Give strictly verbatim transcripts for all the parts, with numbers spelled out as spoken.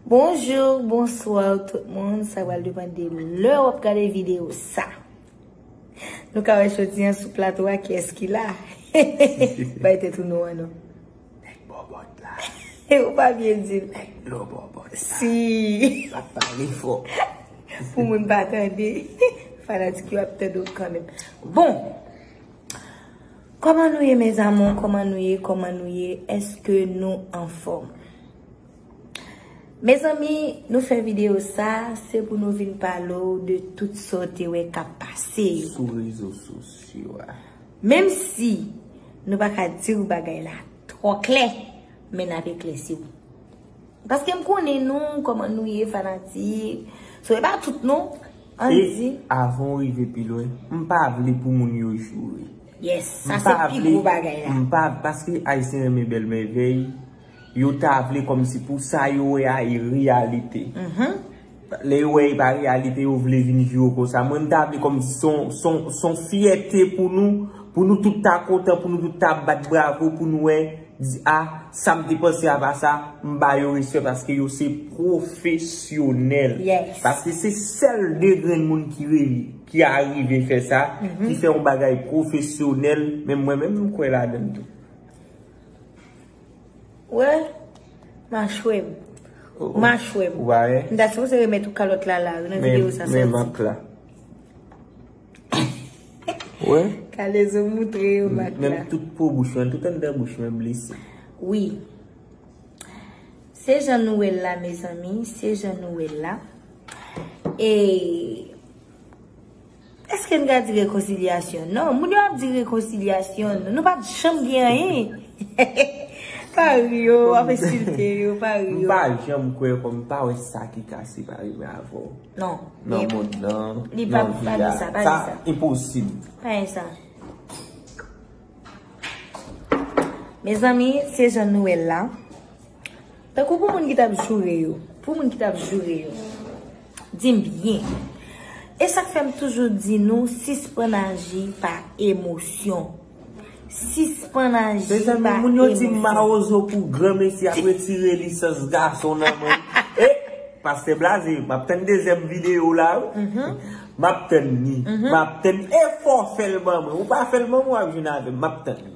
Bonjou, bonswa tout moun. Sa pral depann de lè w ap gade videyo sa. Nou ka wè jodi an sou plato a kiyès ki la. Bay tèt ou non an non. Nèg bòbòt la. Ou pa byen di l. Nèg dlo bòbòt la. Si. L ap pale fò. Pou moun pa tande. Fanatik yo ap tande w kanmenm. Bon. Kòman nou ye, mes amours? Kòman nou ye? Kòman nou ye? Èske nou anfòm? Mezanmi, nou fè videyo sa, se pou nou vin pale w de tout sa w te wè k ap pase yo. Sou rezo sosyo a. Menm si nou pa ka di w bagay la twò klè, men n ap eklèsi w. Paske m konnen nou, kòman nou ye, fanatik. So, e pa tout non, ann di. E avan w rive pi lwen, m pa vle pou moun yo joure. Yes, sa se pi gwo bagay la. M pa, paske Ayisyen renmen bèl mèvèy, yo ta vle kòmsi pou sa yo wè a e reyalite. Lè yo wè e pa reyalite, yo vle vin joure w konsa. Mwen, m ta vle kòmsi se yon, se yon, se yon fyète pou nou, pou nou tout ta kontan, pou nou tout ta bat bravo, pou nou wè, di, a, sa m te panse a pa sa, m ba yo respè paske yo se pwofesyonèl. Yes. Paske se sèl de grenn moun ki rele, ki arive fè sa, ki fè yon bagay pwofesyonèl, men mwen menm, m kwè ladan l tou. Wè, machwè m. Oh, oh. Machwè m. Ou pa wè? M ta sipoze remèt ou kalòt la la, nan videyo sa sòti. Men, men mak la. Wè? Kalezo moutre yo mak la. Menm tout po bouch mwen, tout anndan bouch mwen blese. Wi. Se jan nou wè l la, mezanmi, se jan nou wè l la. E Èske n ka di rekonsilyasyon? Non, moun yo ap di rekonsilyasyon. Nou pa t janm gen anyen. Pa ri yo, w ap ensilte yo, pa ri yo. M pa janm kwè kòm m pa wè sa ki ka separe mwen avè w. Non, nan mond lan, nan vi a. Sa enposib. Pa gen sa. Mezanmi, se jan nou wè l la. Tankou pou moun ki t ap joure yo, pou moun ki t ap joure yo, di m byen. E sa k fè m toujou di nou, sispann aji pa emosyon. Sispann aji pa emosyon. Mezanmi, moun yo di m mawozo pou granmesi ap retire lisans gason nan men. E, Pastè Blaze, m ap tann dezyèm videyo la, wi. M ap tann li. M ap tann li. E fò w fè l ban mwen. Ou pa fè l ban mwen, w ap jwenn avè m. M ap tann li.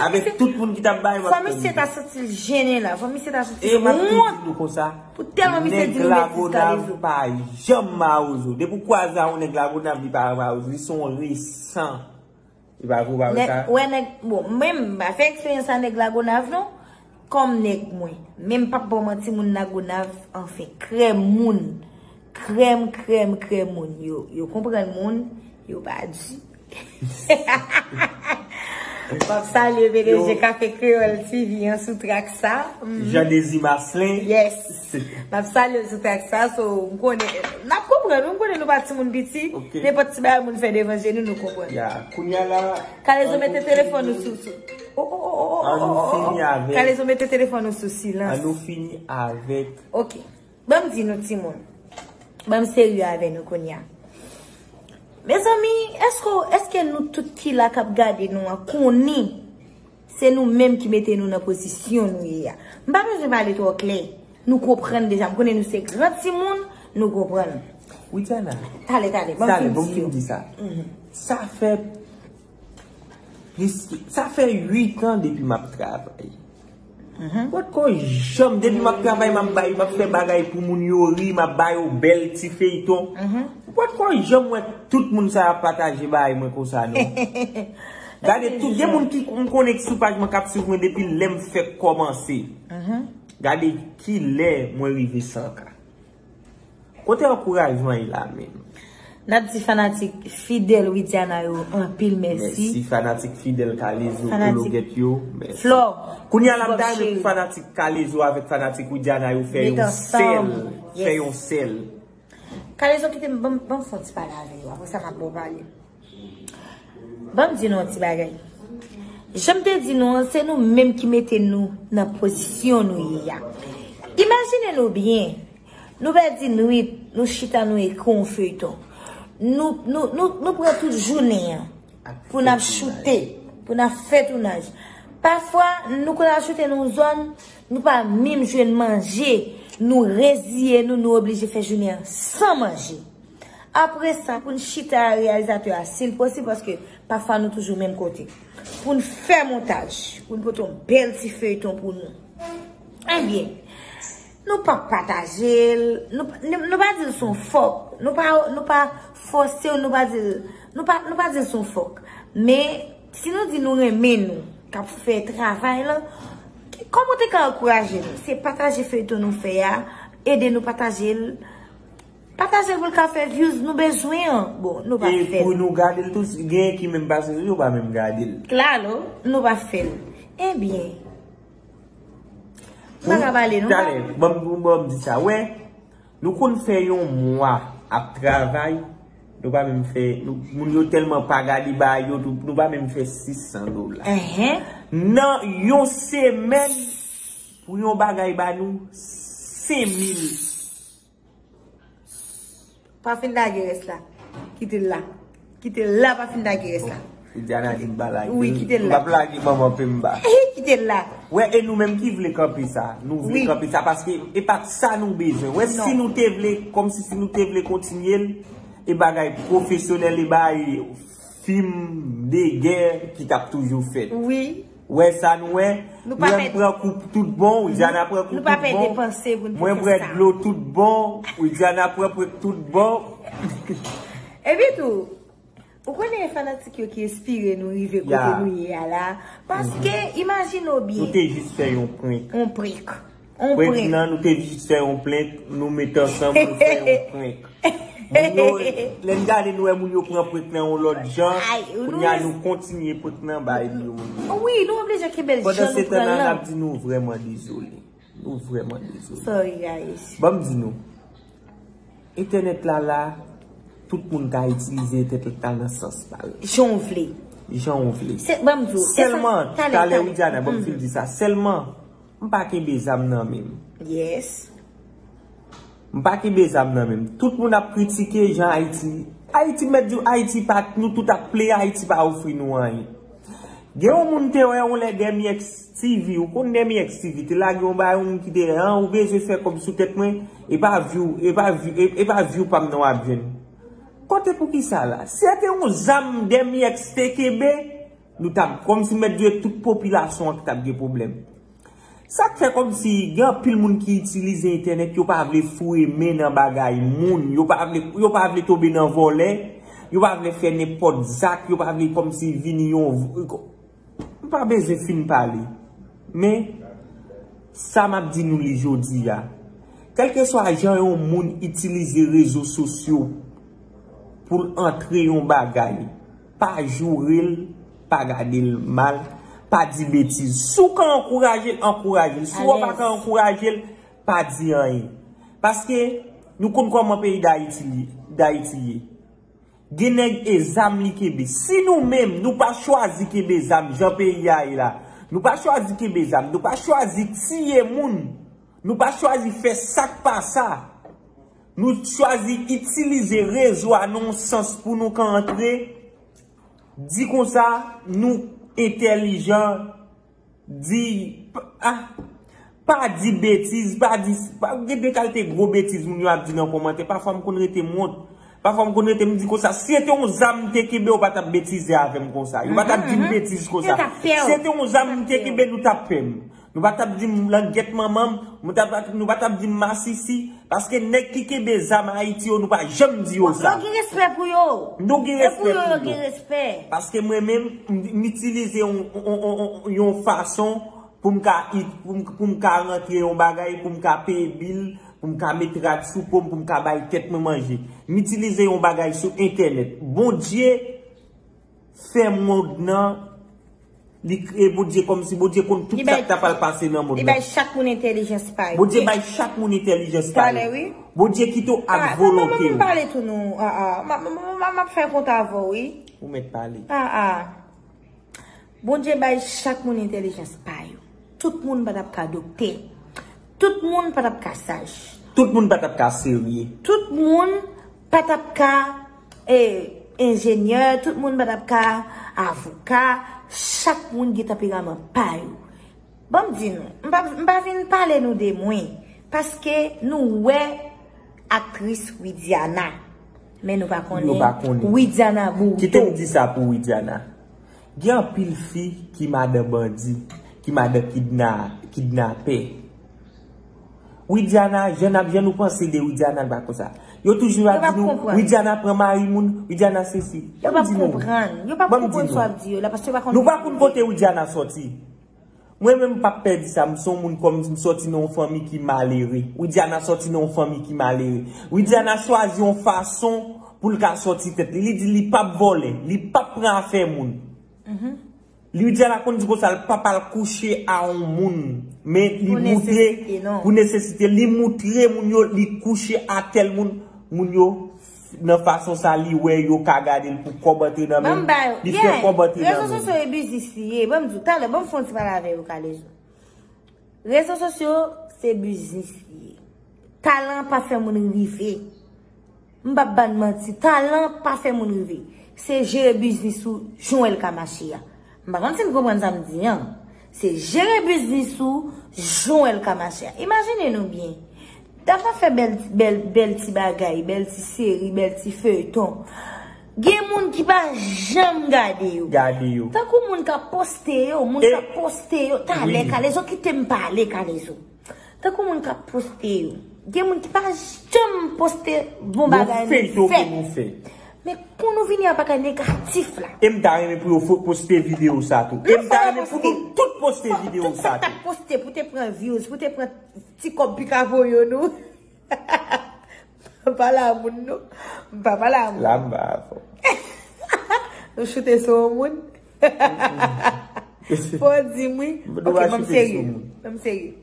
Avèk tout moun ki t ap bay, m ap tann li. Fò misye ta santi l jennen la. Fò misye ta santi l wont. E m ap toujou di nou konsa, pou tèlman misye di nou betiz Kalezo. Nèg Lagonav pa janm mawozo. Depi w kwaze a yon nèg Lagonav, li pa mawozo. Li se yon resan. Li pa vre, ou pa wè sa? Wè nèg, bon, mwen, m pa fè eksperyans a nèg Lagonav, non. Kòm nèg mwen. Men m p ap ba w manti, moun Lagonav, anfen, krèm moun. Krèm, krèm, krèm moun. Yo, yo konprann moun, yo pa di. M ap salye P D G Kafe Kreyòl T V an sou trak sa. Jean Désir Marcelin. Yes. M ap salye l sou trak sa, so, m konnen, n ap konprann, wi, m konnen nou pa timoun piti. Ok. Nenpòt ti bagay moun fè devan je nou, nou konprann. Ya, kounye a la, Kalezo, mete telefòn ou sou, sou. Oh, oh, oh, oh, oh, oh, oh. An nou fini avèk. Kalezo, mete telefòn ou sou silans. An nou fini avèk. Ok. Ban m di nou, timoun. Ban m serye avè nou kounye a. Mezanmi, èske, èske nou tout ki la k ap gade nou an konnen se nou menm ki mete nou nan pozisyon nou ye a? M pa bezwen pale twò klè. Nou konprann deja. M konnen nou se gran timoun, nou konprann. Widiana. Talè, talè, ban m fin di yo. Talè, ban m fin di sa. Sa fè Plis, sa fè uit an depi m ap travay. Potko janm, depi m ap travay, m ap bay, m ap fè bagay pou moun yo ri, m ap ba yo bèl ti feyton. Potko janm wè tout moun sa yo ap pataje bagay mwen konsa, non. Gade tout, gen moun ki m konnen ki sou paj mwen k ap swiv mwen depi lè m fèk kòmanse. Gade kilè mwen rive san K. Kote ankourajman ye la menm? N ap di fanatik fidèl Widiana yo anpil mèsi. Mèsi fanatik fidèl Kalezo, Kologèt yo. Mèsi. Flò, kounye a la, m ta renmen pou fanatik Kalezo avèk fanatik Widiana yo fè yon sèl. Fè yon sèl. Kalezo, kite m, ban m, ban m fè yon ti pale avè yo. Apre sa, m ap ba w pale. Ban m di nou yon ti bagay. Jan m te di nou an, se nou menm ki mete nou nan pozisyon nou ye a. Imajine nou byen, nou pèdi nwit, nou chita, nou ekri yon feyton. Nou, nou, nou, nou pran tout jounen an pou n ap choute, pou n ap fè tounaj. Pafwa, nou konn al choute nan yon zòn, nou pa menm jwenn manje. Nou reziye nou, nou oblije fè jounen an san manje. Apre sa, pou n chita a reyalizatè a, si l posib, paske pafwa nou toujou menm kote. Pou n fè montaj, pou n pote yon bèl ti feyton pou nou. Ebyen, nou pa pataje l, nou, nou, nou pa di l se yon fòk, nou pa, nou pa fòse w, nou pa di l, nou pa, nou pa di l se yon fòk. Men, si nou di nou renmen nou, k ap fè travay lan, kòman w te ka ankouraje nou? Se pataje feyton nou fè a, ede nou pataje l. Pataje l pou l ka fè views nou bezwen an. Bon, nou pa fè l. E pou nou gade l tou, si gen ki menm pase sou yo, pa menm gade l. Klalo, nou pa fè l. Ebyen, m pa ka pale, non. Talè, ban m, ban m di sa. Wè, nou konn fè yon mwa ap travay, nou pa menm fè, nou, moun yo tèlman pa gade bagay yo, tou, nou pa menm fè sis san dola. Nan yon semèn, pou yon bagay ba nou senk mil. Pa fin lage rès la. Kite l la. Kite l la, pa fin lage rès la. Widiana di m pa lage. Wi, kite l la. M p ap lage manman Pemba. Kite l la. Wè, e nou menm ki vle kanpe sa. Nou vle kanpe sa paske e pa t sa nou bezwen. Wè, si nou te vle, kòmsi si nou te vle kontinye l, e bagay pwofesyonèl, e bagay fim de gè ki t ap toujou fèt. Wi. Wè sa nou wè? Nou pa pè, pran kou tout bon, Widiana pran kou tout bon. Nou pa pè depanse pou n te fè sa. Mwen pran dlo tout bon, Widiana pran pran tout bon. Epi tou, ou konnen e fanatik yo ki enspire nou rive kote nou ye a la. Paske, imajine w byen. Nou te jis fè yon prank. Yon prank. Prank nan, nou te jis fè yon prank, nou met ansanm, nou fè yon prank. Moun yo, lè n gade nou wè moun yo pran prank nan yon lòt jan, kounye a nou kontinye prank nan bay li yo moun yo. Wi, nou oblije kenbe l jan nou pran l lan. Pandan se tan la, n ap di nou vrèman dezole. Nou vrèman dezole. Sorry, guys. Ban m di nou, entènèt la la, tout moun ka itilize entènèt la nan sans pa yo. Jan w vle. Jan w vle. Se, ban m di w, sèlman, talè, talè, Widiana, ban m fin di sa. Sèlman, m pa kenbe zam nan men m. Yes. M pa kenbe zam nan men m. Tout moun ap kritike jan Ayiti. Ayiti, m mèt di w, Ayiti pa, nou tout ap plede, Ayiti pa ofri nou anyen. Gen yon moun te wè yon lè Demi X T V, ou konn Demi X T V, te lage yon bagay, yon moun ki te, an, ou bezwen fè kòb sou tèt mwen, e pa view, e pa view, e, e pa view pa m nan w ap jwenn. Kote pou ki sa la? Si se te yon zam Demi X te kenbe, nou t ap, kòmsi m mèt di w, tout popilasyon an ki t ap gen pwoblèm. Sa k fè kòmsi gen anpil moun ki itilize entènèt, yo pa vle foure men nan bagay moun, yo pa vle, yo pa vle tonbe nan vòlè, yo pa vle fè nenpòt zak, yo pa vle kòmsi vini yon, m pa bezwen fin pale. Men, sa m ap di nou li jodi a. Kèlkeswa jan yon moun itilize rezo sosyo pou l antre yon bagay, pa joure l, pa gade l mal, pa di betiz. Si w ka ankouraje l, ankouraje l. Si w pa ka ankouraje l, pa di anyen. Paske nou konn kòman peyi Dayiti li, Dayiti ye. Gen nèg e zam li kenbe. Si nou menm, nou pa chwazi kenbe zam jan peyi a ye la, nou pa chwazi kenbe zam, nou pa chwazi tiye moun, nou pa chwazi fè sa k pa sa, nou chwazi itilize rezo a nan yon sans pou nou ka antre, di konsa, nou entèlijan, di, ah, pa di betiz, pa di, pa, gen de kalite gwo betiz moun yo ap di nan kòmantè. Pafwa m konn rete m wont. Pafwa m konn rete m di konsa, si se te yon zam m te kenbe, yo pa t ap betize avè m konsa. Yo pa t ap di m betiz konsa. Si se te yon zam m te kenbe, nou t ap pè m. Nou pa t ap di m langèt manman m, nou t ap, nou pa t ap di m masisi. Paske nèg ki kenbe zam Ayiti yo, nou pa janm di yo sa. Yo gen respè pou yo. Nou gen respè pou yo. Paske mwen menm, m, m itilize yon, yon, yon, yon, yon fason pou m ka it-, pou m, pou m ka rantre yon bagay, pou m ka peye bil, pou m ka met rad sou po m, pou m ka bay tèt mwen manje. M itilize yon bagay sou entènèt. Bondye fè mond nan, li kreye Bondye kòmsi Bondye konn tout sa k ta pral pase nan mond nan. Li bay chak moun entèlijans pa yo. Bondye bay chak moun entèlijans pa yo. Bondye kite w ak volonte w. M pale tou non. Ah, ah. M, m, m, m, m ap fè kont avè w, wi. Ou mèt pale. Ah, ah. Bondye bay chak moun entèlijans pa yo. Tout moun pa t ap ka doktè. Tout moun pa t ap ka saj. Tout moun pa t ap ka serye. Tout moun pa t ap ka, eh, enjenyè. Tout moun pa t ap ka avoka. Chak moun gen tanperaman pa yo. Ban m di nou, m pa, m pa vin pale nou de mwen. Paske nou wè aktris Widiana. Men nou pa konnen Widiana Bourdeau. Kite m di sa pou Widiana. Gen anpil fi ki madan bandi, ki madan kidna, kidnapè. Widiana, jan n ap, jan nou panse de Widiana, l pa konsa. Yo toujou ap di nou, Widiana pran mari moun, Widiana sesi. Yo p ap konprann. Yo p ap konprann sa w ap di yo la, paske yo pa konn. Nou pa konn kote Widiana sòti. Mwen menm m p ap pè di sa, m se yon moun kòm m sòti nan yon fanmi ki malere. Widiana sòti nan yon fanmi ki malere. Widiana chwazi yon fason pou l ka sòti tèt li. Li di li p ap vòlè, li p ap pran afè moun. Widiana konn di konsa, l p ap al kouche a yon moun. Men li moutre pou nesesite, li moutre moun yo, li kouche a tèl moun, moun yo nan fason sa li wè yo ka gade l pou kòb antre nan men l, li fè kòb antre nan men l. Rezo sosyo e biznis li ye. Ban m di w, talè, ban m fè yon ti pale avè yo, Kalezo. Rezo sosyo se biznis li ye. Talan pa fè moun rive. M p ap ba n manti, talan pa fè moun rive. Se jere biznis ou jan w wè l ka mache a. M pa konn si n konprann sa m di an. Se jere biznis ou jan w wè l ka mache a. Imajine nou byen. Dam nan fè bèl, bèl, bèl ti bagay, bèl ti seri, bèl ti feyton. Gen moun ki pa janm gade yo. Gade yo. Tankou moun k ap poste yo, moun k ap poste yo. Talè, Kalezo, kite m pale, Kalezo. Tankou moun k ap poste yo. Gen moun ki pa janm poste bon bagay nou fè. Men pou nou vini a bagay negatif la. E m ta renmen pou yo fo-, poste videyo sa tou. E m ta renmen pou nou tout poste videyo sa tou. Tout sa k ap poste pou te pran views, pou te pran ti kòb pika voye nou. M pa pale a moun, non. M pa pale a moun. La m ba avè w. Nou choute sou yon moun. Fò w di m wi. Ok, ban m serye. Ban m serye.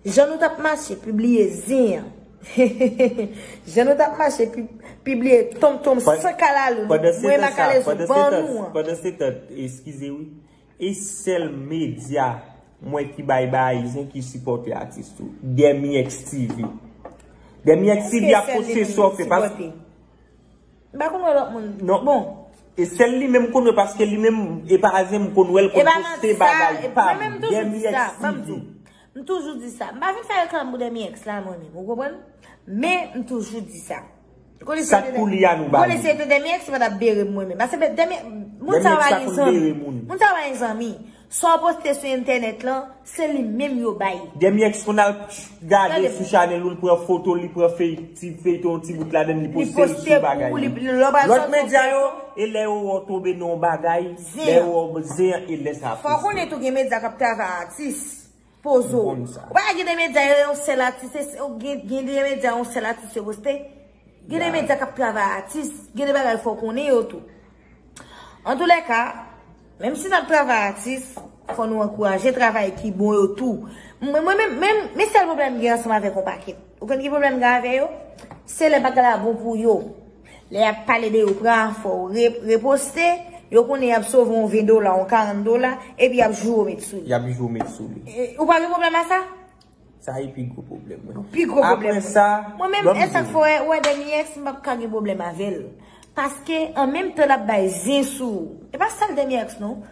Jan nou t ap mache pibliye zen an. Jan nou t ap mache pi-, pibliye tonton san kalalou. Mwen Makalezo ban nou an. Pandan se tan, eskize wi. E sèl medya mwen ki bay bagay zen ki sipòte atis tou. Dèmi X T V. Dèmi X T V ap poste sa w fè paske. M pa konn wè lòt moun. Non. Bon. E sèl li menm m konn wè paske li menm e pa zen m konn wè l konn poste bagay pa m. Dèmi X T V. M toujou di sa. M pa vin fè reklam pou Dèmi X la mwen menm. Ou konprann? Men m toujou di sa. Sak pou li a nou ba li. Konnen se te Dèmi X pa t ap bere m mwen menm. Paske Dèmi, moun sa yo pa gen zanmi. Moun sa yo pa gen zanmi. Sa w poste sou entènèt lan, se li menm yo bay. Dèmi X konn al gade sou chanèl ou, li pran foto, li pran fey-, ti feyton, ti bout ladan, li poste l sou bagay li. Lòt medya yo, e lè yo wè w tonbe nan yon bagay, lè yo wè w zen an, e lè sa poste. Fò w konnen tou gen medya k ap travay atis. Poze w. Ou pa gen de medya, yo yon sèl atis, se, se, gen, gen de medya, yon sèl atis yo poste. Gen de medya k ap travay atis, gen de bagay fò w konnen yo tou. Antoulèka, menm si n ap travay atis, fò nou ankouraje travay ki bon yo tou. Mwen, mwen, men, men, men sèl pwoblèm m gen ansanm avèk yon pakèt. Ou konn ki pwoblèm m gen avè yo? Se lè bagay la bon pou yo. Lè y ap pale de yo, pran afè w, re-, reposte, yo konnen y ap sove yon ven dola, yon karant dola, epi y ap joure w met sou li. Y ap joure w met sou li. E, ou pa gen pwoblèm a sa? Sa e pi gwo pwoblèm mwen. Pi gwo pwoblèm mwen. Apre sa, mwen menm, e sa k fè w wè Dèmi X, m p ap ka gen pwoblèm avè l. Paske, an menm tan l ap bay zen sou ou. E pa sèl Dèmi X, non.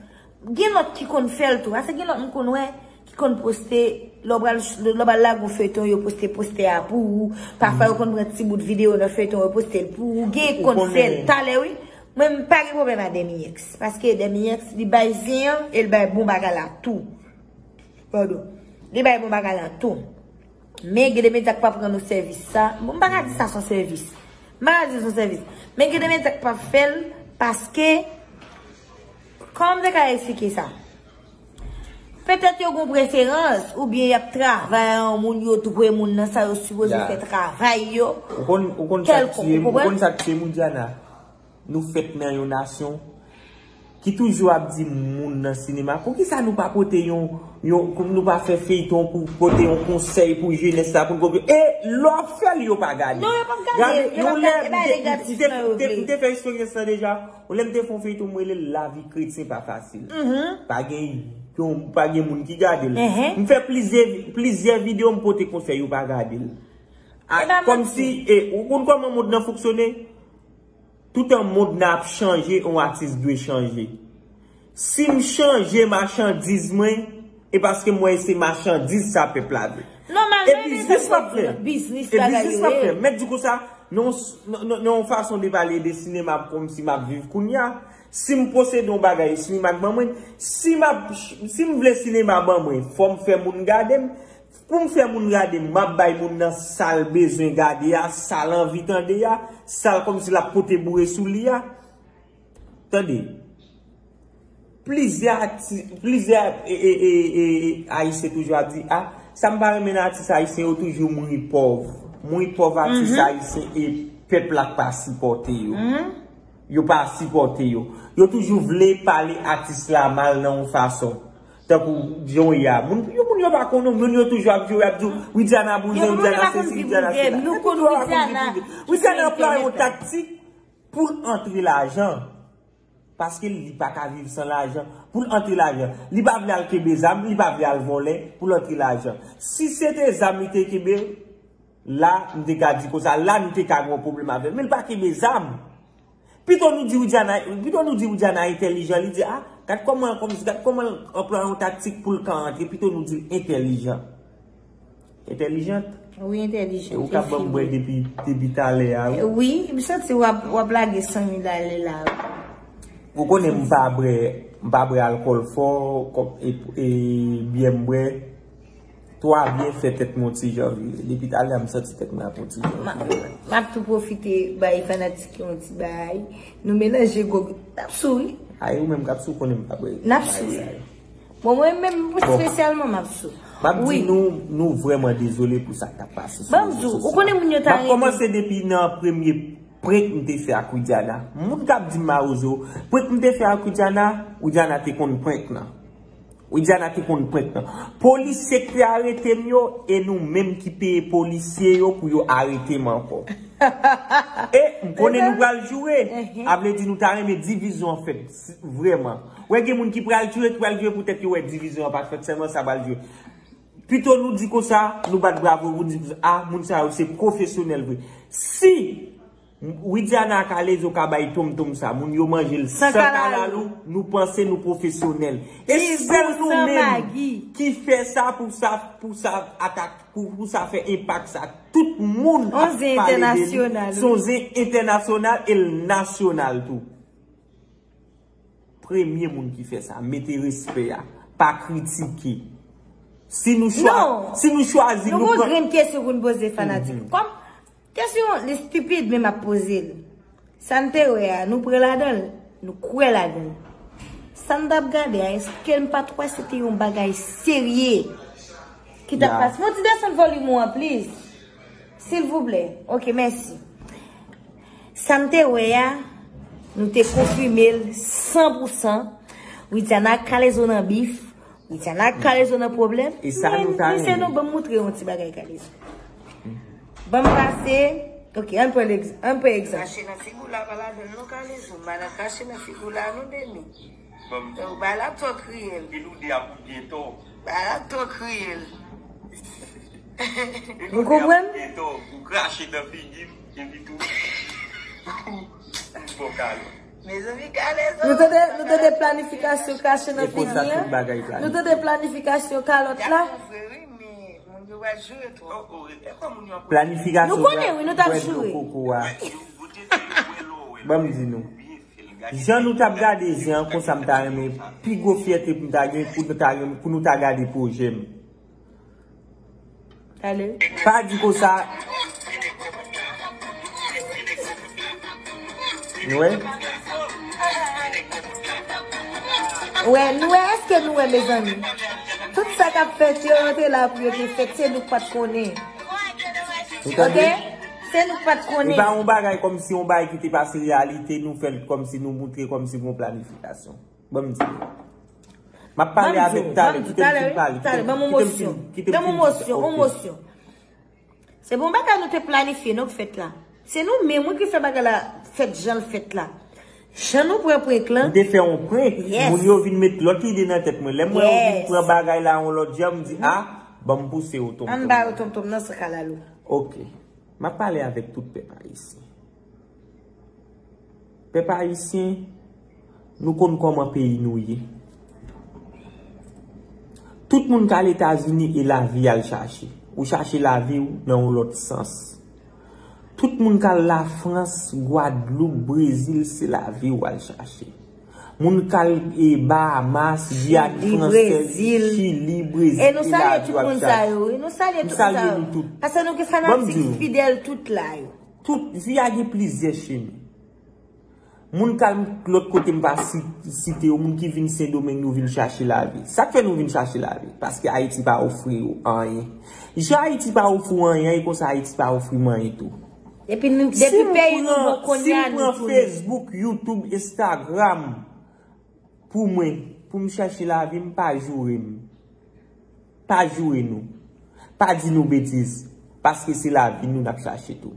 Gen lòt ki konn fè l tou. Paske gen lòt m konn wè ki konn poste, lè w pral, lè w pral lage yon feyton, yo poste postè a pou ou. Pafwa, yo konn pran ti bout videyo nan feyton, yo poste l pou ou. Gen ki konn fè l talè, wi. Mwen, m pa gen pwoblèm ak Dèmi X. Paske Dèmi X, li bay zen an, e l bay bon bagay la tou. Padon. Li bay bon bagay la tou. Men gen de medya k pa pran nou sèvis sa. Bon, m pa ka di sa se yon sèvis. M pa ka di se yon sèvis. Men gen de medya k pa fè l paske, kòman m te ka eksplike sa? Petèt yo gen preferans, oubyen y ap travay a yon moun, yo dwe moun nan sa yo sipoze fè travay yo. Ou konn, ou konn sa k tiye m, ou konn sa k tiye m, Diana? Nou fèt nan yon nasyon ki toujou ap di moun nan sinema, poukisa nou pa pote yon, yon, nou pa fè feyton pou pote yon konsèy pou jenès la, pou n konprann? E lè w ap fè l, yo pa gade. Non, yo p ap gade. Gade, yo p ap gade, e pa ale gratis non yo vle. M te, m te, m te fè eksperyans lan deja. Yon lè m te fè yon feyton, m rele l Lavi kretyen pa fasil. Pa gen, pa gen moun ki gade l. M fè plizyè, plizyè videyo, m pote konsèy, yo pa gade l. Kòmsi, e, ou konn kòman mond nan fonksyone? Toutan mond nan ap chanje, yon atis dwe chanje. Si m chanje machandiz mwen, e paske m wè se machandiz sa pèp la vle. Non, E biznis l ap fè. Biznis e bagay biznis yo l ap fè. Mèt di konsa, nan yon fason de pale de sinema kòmsi m ap viv kounye a. Si m posede yon bagay, sinema k ban mwen, si m ap, si m vle sinema ban mwen, fò m fè moun gade m. Pou m fè moun gade m, m ap bay moun nan sa l bezwen gade a, sa l anvi tande a, sa l kòmsi l ap pote boure sou li a. Tande. Plizyè ati, plizyè e, e, e, e, e, Ayisyen toujou ap di, a, sa m pa renmen nan atis ayisyen yo toujou mouri pòv. Mouri pòv atis ayisyen e pèp la k pa sipòte yo. Yo pa sipòte yo. Yo toujou vle pale atis la mal nan yon fason. Tankou John ya. Moun, yo, moun yo pa konnen, moun yo toujou ap jwe, ap di, Widiana bouzen, Widiana sesi, Widiana sela. Nou konn Widiana. Widiana anplwaye yon taktik pou l antre lajan. Paske li pa ka viv san lajan. Pou l antre lajan. Li pa vle al kenbe zam, li pa vle al vòlè pou l antre lajan. Si se te zam li te kenbe, la, m te ka di konsa, la, m te ka gen yon pwoblèm avè l. Men l pa kenbe zam. Pito nou di Widiana, pito nou di Widiana entèlijan, li di, a, gad kòman, kòm, gad kòman l anplwaye yon taktik pou l ka antre, pito nou di l entèlijan. Entèlijant? Wi, entèlijan. E ou k ap ban m bwè depi, depi talè a, wi. Wi, m santi w ap, w ap lage san mil ale la, wi. Ou konnen m pa bwè, m pa bwè alkòl fò, kòm, e, e, byè m bwè. Twa byen fè tèt mwen yon ti jan vire. Depi talè a m santi tèt mwen ap yon ti jan vire. M ap tou pwofite bay fanatik yo yon ti bay. Nou melanje gwo, n ap sou, wi. Ay, ou menm k ap sou konnen m pa bwè. N ap sou. Bon, mwen menm espesyalman m ap sou. M ap di nou, nou vrèman dezole pou sa k t ap pase sou rezo sosyo. Ban m di w, ou konnen moun yo ta rete. M ap kòmanse depi nan premye prank m te fè ak Widiana. Moun k ap di m mawozo, prank m te fè ak Widiana, Widiana te konn prank lan. Widiana te konn prank lan. Polisye k te arete m yo, e nou menm ki peye polisye yo pou yo arete m ankò. E m konnen nou pral joure. A vle di nou ta renmen divizyon an fèt, vrèman. Wè gen moun ki pral joure, ki pral joure poutèt yo wè divizyon an pa t fèt, sèlman sa pral joure. Pito nou di konsa, nou bat bravo, nou di, a, moun sa yo se pwofesyonèl vre. Si Widiana ak Kalezo ka bay tonmtonm sa, moun yo manje l san kalalou, nou panse nou pwofesyonèl. E sèl nou menm ki fè sa pou sa, pou sa atak, pou, pou sa fè enpak sa. Tout moun ap pale de li. Se yon zen entènasyonal e l nasyonal tou. Premye moun ki fè sa, mete respè a, pa kritike. Si nou chwa-, si nou chwazi, nou pran. Nou gon grenn kesyon pou n poze fanatik. Kòm kesyon li stipid, men m ap poze l. Sa n te wè a, nou pran ladan l, nou kwè ladan l. Sa n t ap gade a, èske n pa t wè se te yon bagay serye ki t ap pase? Fon ti desann volim ou an, please. Silvouplè. Ok, mèsi. Sa m te wè a, nou te konfime l san pou san. Widiana ak Kalezo nan bif. Widiana ak Kalezo nan pwoblèm. E sa nou ta renmen. Men, mesye, non, ban m moutre yon ti bagay Kalezo. Ban m pase. Ok, ann pran egz-, ann pran egzanp. Krache nan figi w la, pa ladan l non, Kalezo. Madan krache nan figi w la, non, Deni. Donk, bagay la twò kriyèl. Epi nou de a pou byen tò. Bagay la twò kriyèl. Nou konprann? Epi nou de a pou byen tò. Ou krache nan figi m, epi tou. Bon, Kalezo. Mezanmi, Kalezo. Nou tande, nou tande planifikasyon krache nan figi an? Nou tande planifikasyon kalòt la? Planifikasyon. Nou konnen, wi, nou t ap joure. Ban m di nou. Jan nou t ap gade zen an, konsa m ta renmen, pi gwo fyète pou m ta gen, pou nou ta gen, pou nou ta gade pwojè m. Pa di konsa. Nou wè? Wè, nou wè, èske nou wè, mezanmi? Tout sa k ap fèt yo, yo te la pou yo te fèt, se nou k pa t konnen. Ou tande? Ok? Se nou k pa t konnen. E pa yon bagay kòmsi yon bagay ki te pase reyalite, nou fè l kòmsi nou moutre kòmsi gon planifikasyon. Ban m di nou. M ap pale avèk talè, kite m fin pale, kite m fin, kite m fin. Ban m yon mosyon, yon mosyon. Se bon bagay nou te planifye, non, k fèt la. Se nou menm, wi, ki fè bagay la fèt jan l fèt la. Jan nou pran prank lan. Nou te fè yon prank, moun yo vin met lòt ide nan tèt mwen. Lè m wè yo vin pran bagay la yon lòt jan, m di, a, ban m pouse yo tonmtonm. Ann ba yo tonmtonm nan san kalalou. Ok. M ap pale avèk tout pèp ayisyen. Pèp ayisyen, nou konn kòman peyi nou ye. Tout moun k al Etazini e lavi y al chache. Ou chache lavi w nan yon lòt sans. Tout moun k al Lafrans, Gwadloup, Brezil, se lavi w al chache. Moun k al, e, Bahamas, Giyàn Fransèz, Chili, Brezil, e nou salye tout moun sa yo, wi. Nou salye tout moun sa yo. Paske nou gen fanatik fidèl tout la yo. Tout, vi a gen plizyè chemen. Moun k al lòt kote m pa si-, site yo, moun ki vin Sendomeng, nou vin chache lavi. Sa k fè nou vin chache lavi? Paske Ayiti pa ofri yo anyen. Jan Ayiti pa ofri w anyen, e konsa Ayiti pa ofri m anyen tou. Epi nou, depi peyi nou bon kounye a, nou tounen. Si m pran Facebook, YouTube, Instagram, pou mwen, pou m chache lavi m, pa joure m. Pa joure nou. Pa di nou betiz. Paske se lavi nou n ap chache tou.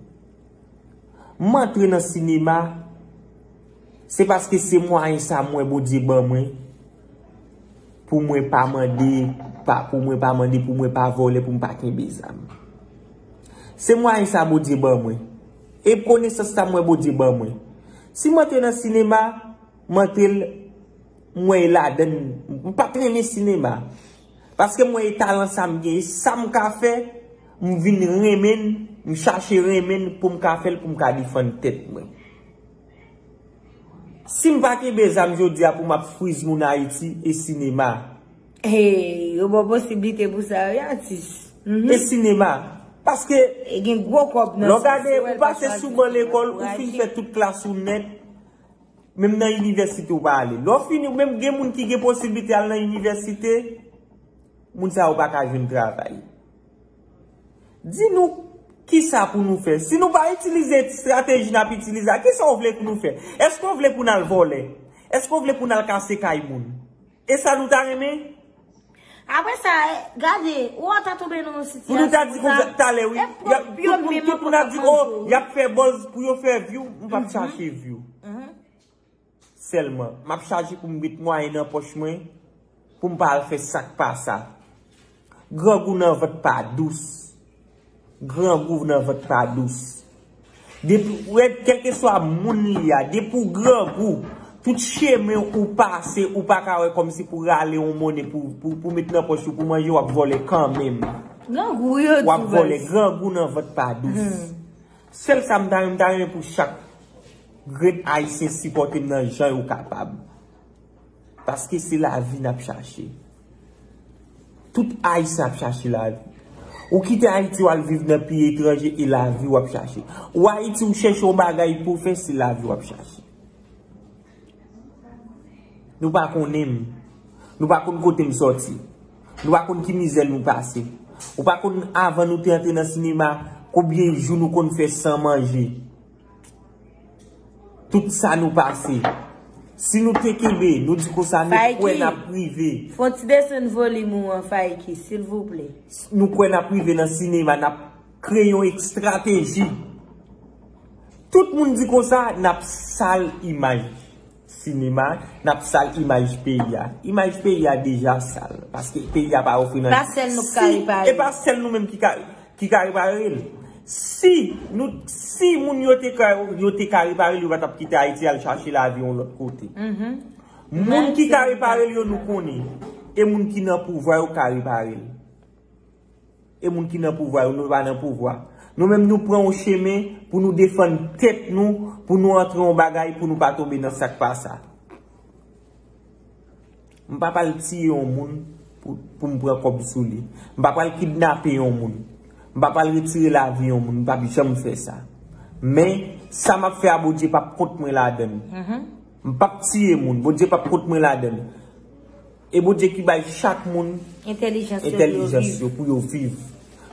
M antre nan sinema, se paske se mwayen sa m wè Bondye ban mwen, pou mwen pa mande, pa, pou mwen pa mande, pou mwen pa vòlè, pou m pa kenbe zam. Se mwayen sa Bondye ban mwen. E konesans sa m wè Bondye ban mwen. Si m antre nan sinema, m antre l, m wè e ladann, m pa t renmen sinema. Paske m wè e talan sa m gen, e sa m ka fè, m vin renmen l, m chache renmen l pou m ka fè l, pou m ka defann tèt mwen. Si m pa kenbe zam jodi a pou m ap friz moun Ayiti, e sinema. Hey, yo ba w posiblite pou sa, wi, atis. Mhm. E sinema. Paske, e gen gwo kòb nan lè w gade, ou pase sou ban lekòl, ou fin fè tout klas ou nèt, menm nan inivèsite ou pa ale. Lè w fini, menm gen moun ki gen posiblite al nan inivèsite, moun sa yo pa ka jwenn travay. Di nou kisa pou nou fè. Si nou pa itilize estrateji n ap itilize a, kisa w vle pou nou fè? Èske w vle pou n al vòlè? Èske w vle pou n al kase kay moun? E sa nou ta renmen? Apre sa, eh, gade, ou ta tonbe nan yon sitiyasyon konsa. Pou nou ta di konsa talè, wi. Tout moun, tout moun ap di, oh, y ap fè buzz pou yo fè view. M p ap chache view. Sèlman, m ap chache pou m met mwayen nan pòch mwen, pou m pa al fè sa k pa sa. Grangou nan vant pa dous. Grangou nan vant pa dous. Depi, ou wè, kèlkeswa moun li a, depi w grangou, tout chemen ou pase, ou pa ka wè kòmsi pou rale yon monnen pou, pou, pou met nan pòch ou, pou manje, w ap vòlè kanmenm. Grangou, wi, yo di w ap vòlè, grangou nan vant pa dous. Sèl sa m ta renmen, m ta renmen pou chak grenn Ayisyen sipòte m nan jan yo kapab. Paske se lavi n ap chache. Tout Ayisyen ap chache lavi. Ou kite Ayiti, w al viv nan peyi etranje, e lavi w ap chache. Ou Ayiti, ou chèche yon bagay pou w fè, se lavi w ap chache. Nou pa konnen m. Nou pa konn kote m sòti. Nou pa konn ki mizè nou pase. Ou pa konn, avan nou te antre nan sinema, konbyen jou nou konn fè san manje. Tout sa nou pase. Si nou te kenbe, nou di konsa, nou kwè n ap rive. Fè yon ti desann volim ou an, Faiki, silvouplè. Nou kwè n ap rive nan sinema, n ap kreye yon estrateji. Tout moun di konsa, n ap sal imaj sinema, n ap sal imaj peyi a. Imaj peyi a deja sal, paske peyi a pa ofri nan. Pa sèl nou k ka repare. E pa sèl nou menm ki ka, ki ka repare l. Si nou, si moun yo te ka, yo te ka repare l, yo pa t ap kite Ayiti al chache lavi yon lòt kote. Moun ki ka repare l yo, nou konnen. E moun ki nan pouvwa yo ka repare l. E moun ki nan pouvwa yo, nou pa nan pouvwa. Nou menm, nou pran yon chemen pou nou defann tèt nou, pou nou antre yon bagay, pou nou pa tonbe nan sa k pa sa. M pa pral tiye yon moun pou, pou m pran kòb sou li. M pa pral kidnape yon moun. M pa pral retire lavi yon moun. M p ap janm fè sa. Men, sa m ap fè a, Bondye p ap kont mwen ladann. M p ap tiye moun. Bondye p ap kont mwen ladann. E Bondye ki bay chak moun entèlijans yo pou yo viv.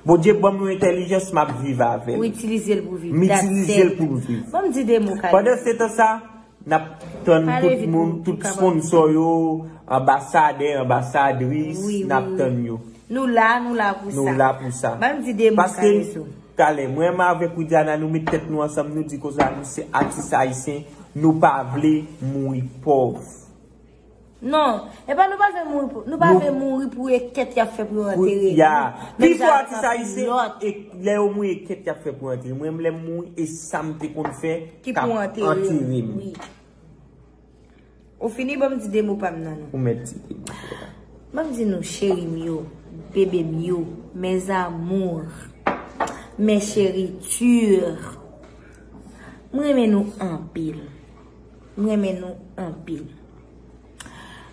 Bondye ban m yon entèlijans, m ap viv avè l. Ou itilize l pou viv. M itilize l pou m viv. Ban m di de mo, Kayou. Pandan se tan sa, n ap tann tout moun, tout sponsò yo, anbasadè, anbasadris, n ap tann yo. Nou la, nou la pou sa. Nou la pou sa. Ban m di de mo, Kayou. Paske, talè, mwen menm avèk Widiana, nou met tèt nou ansanm, nou di konsa, nou se atis ayisyen, nou pa vle mouri pòv. Non, e pa nou pa vle mouri pou, nou pa vle mouri pou e kèt y ap fè pou yo antere nou. Pi fò atis ayisyen, e lè yo mouri e kèt y ap fè pou antere. Mwen, lè m mouri, e sa m te konn fè k ap antere m. Ou fini, ban m di de mo pa m nan non. Ou mèt di de mo. Ban m di nou, cheri m yo, Bebe m yo, mes amours, mes chéritures, m renmen nou anpil. M renmen nou anpil.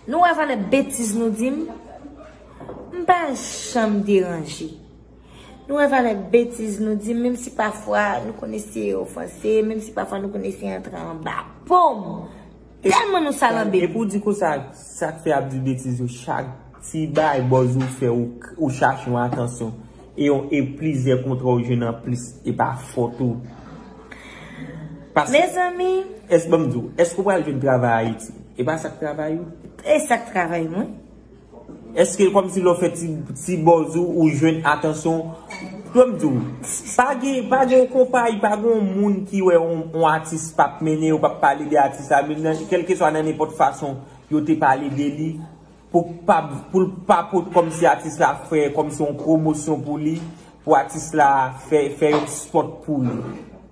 Nou wè valè betiz nou di m? M pa janm deranje. Nou wè valè betiz nou di m, menm si pafwa nou konn eseye ofanse, menm si pafwa nou konn eseye antre anba po m. Tèlman nou salanbe. Epi w di konsa, sa k fè ap di betiz yo, chak ti bay bòz ou fè, ou, ou chache yon atansyon. E yon, e plizyè kontra ou jwenn anplis, e pa fòt ou. Paske, mezanmi, èske, ban m di w, èske w pral jwenn travay Ayiti? E pa sa k travay ou? E sa k travay mwen. Èske kòmsi lè w fè ti, ti bòz ou, ou jwenn atansyon? Ban m di w, pa gen, pa gen yon konpayi, pa gen yon moun ki wè yon, yon atis p ap mennen, yo p ap pale de atis la, menm nan, kèlkeswa nan nenpòt fason yo te pale de li, pou pa, pou l pa pot kòmsi atis la fè kòmsi yon pwomosyon pou li, pou atis la fè, fè yon spot pou li.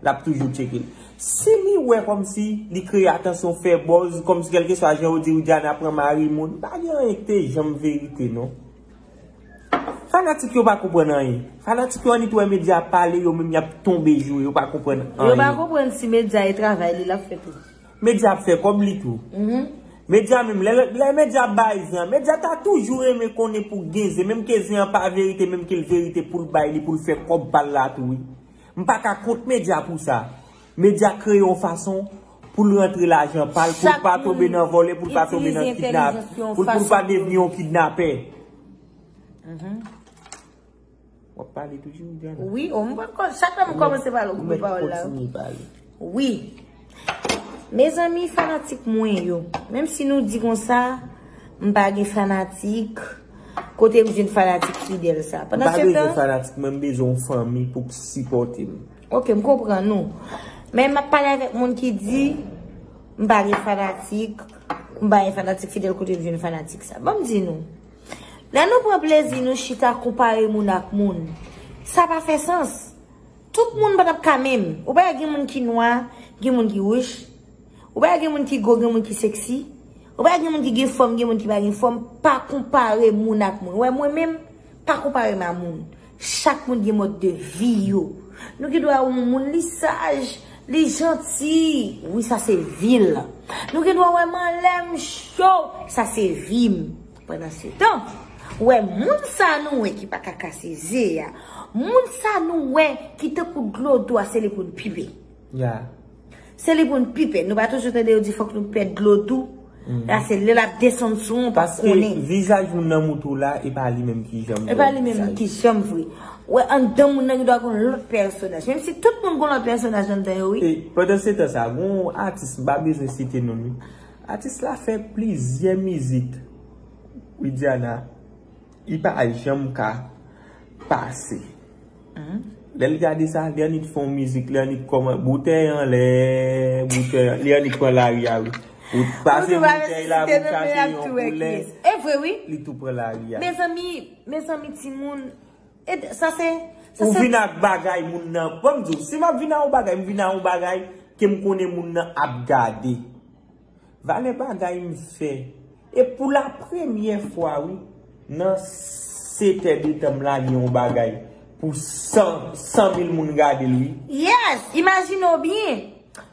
L ap toujou tcheke l. Si li wè kòmsi li kreye atansyon, fè buzz, kòmsi kèlkeswa jan yo di Widiana pran mari moun, pa gen anyen ki te janm verite non. Fanatik yo pa konprann anyen. Fanatik yo annik wè medya ap pale, yo menm y ap tonbe jou, yo pa konprann anyen. Yo pa konprann si medya e travay li l ap fè tou. Medya ap fè kòb li tou. Medya menm, lè, lè medya ap bay zen an, medya ta toujou renmen konnen pou gen zen, menm ke zen an pa verite, menm ke l verite pou l bay li, pou l fè kòb pa l la tou, wi. M pa ka kont medya pou sa. Medya kreye yon fason pou l rantre lajan pa l, pou l pa tonbe nan vòlè, pou l pa tonbe nan kidnap, pou l, pou l pa devni yon kidnapè. W ap pale toujou, Diana? Wi, o, m pa t konn, chak lè m kòmanse pale, ou koupe pawòl la. Ou mèt kontinye pale. Wi. Mezanmi, fanatik mwen yo, menm si nou di konsa, m pa gen fanatik. Kote m jwenn fanatik fidèl sa? M pa bezwen fanatik, mwen m bezwen yon fanmi pou k sipòte m. Ok, m konprann ou. Men m ap pale avèk moun ki di, m pa gen fanatik, m pa gen fanatik fidèl, kote m jwenn fanatik sa? Ban m di nou. Lè nou pran plezi nou chita konpare moun ak moun, sa pa fè sans. Tout moun pa t ap ka menm. Ou pa wè gen moun ki nwa, gen moun ki wouj. Ou pa wè gen moun ki gwo, gen moun ki seksi. Ou pa wè gen moun ki gen fòm, gen moun ki pa gen fòm. Pa konpare moun ak moun. Ou wè mwen menm, pa konpare m a moun. Chak moun gen mòd de vi yo. Nou gen dwa wè yon moun li saj, li janti. Wi, sa se vi l. Nou gen dwa wè m anlè m cho. Sa se vi m. Pandansetan, ou wè moun sa nou wè ki pa ka kase ze a, moun sa nou wè ki tankou dlo dou a, se li pou n pipe. Ya. Se li pou n pipe. Nou pa toujou tande yo di fòk nou pèd dlo dou? La se lè l ap desann sou ou, ou p ap konnen. Paske vizaj moun nan moutou la, e pa li menm ki janm vre. E pa li menm ki janm vre. Ou wè anndan moun nan gen dwa gen yon lòt pèsonaj. Menm si tout moun gen yon lòt pèsonaj anndan yo, wi. E pandansetan sa, gen yon atis, m pa bezwen site non l, wi. Atis la fè plizyè mizik, Widiana, li pa janm ka pase. Lè l gade sa, li annik fè yon mizik, li annik kòman, boutèy anlè, boutèy, li annik pran lari a, wi. Ou pase boutèy la, pou chache yon koulè, e vre, wi. Li tou pran lari a. Mezanmi, mezanmi, timoun, e sa se, sa se. Ou vin ak bagay moun nan. Ban m di w, si m ap vin ak yon bagay, m vin ak yon bagay ke m konnen moun nan ap gade. Valè bagay m fè. E pou la premyè fwa, wi, nan sete de tan m lage yon bagay pou san, san mil moun gade l, wi. Yes! Imajine w byen.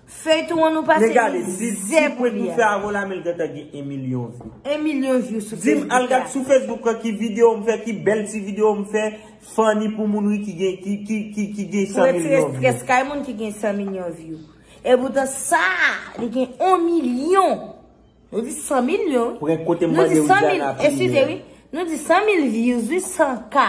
Feyton an nou pase mizè pou li a. Men gade, di, di pwen nou fè avè w la, men l gentan gen yon milyon view. Yon milyon view sou Facebook la. Di m, al gad sou Facebook lan ki videyo m fè, ki bèl ti videyo m fè, funny pou moun, wi, ki gen, ki, ki, ki, ki gen san milyon view. Pou retire strès kay moun ki gen san milyon view. Epoutan sa, li gen yon milyon. Nou di san milyon, wi. Ou gen kote m mande Widiana priye. Eskize, wi. Nou di san mil views, wi, san K.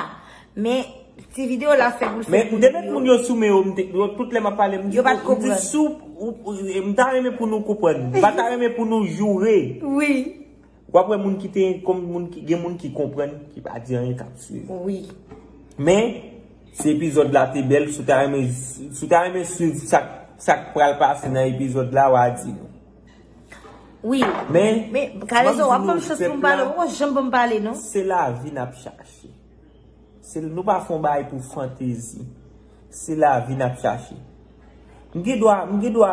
Men, ti videyo la fè pou l fè pou li. Men, depi moun yo sou men yo, m te, yo, tout lè m ap pale, m di, yo pa t konprann. M di sou, ou, ou, m ta renmen pou nou konprann. M pa ta renmen pou nou joure. Wi. W ap wè moun ki te, kòm moun ki, gen moun ki konprann, ki pa di anyen, k ap swiv. Wi. Men, si epizòd la te bèl, si w ta renmen, si w ta renmen swiv sa, sa k pral pase nan epizòd la, w a di nou. Wi. Men, men, Kalezo, w ap ban m chans pou m pale, ou poko janm ban m pale, non. Se lavi n ap chache. Se, nou pa fè yon bagay pou fantezi. Se lavi n ap chache. M gen dwa, m gen dwa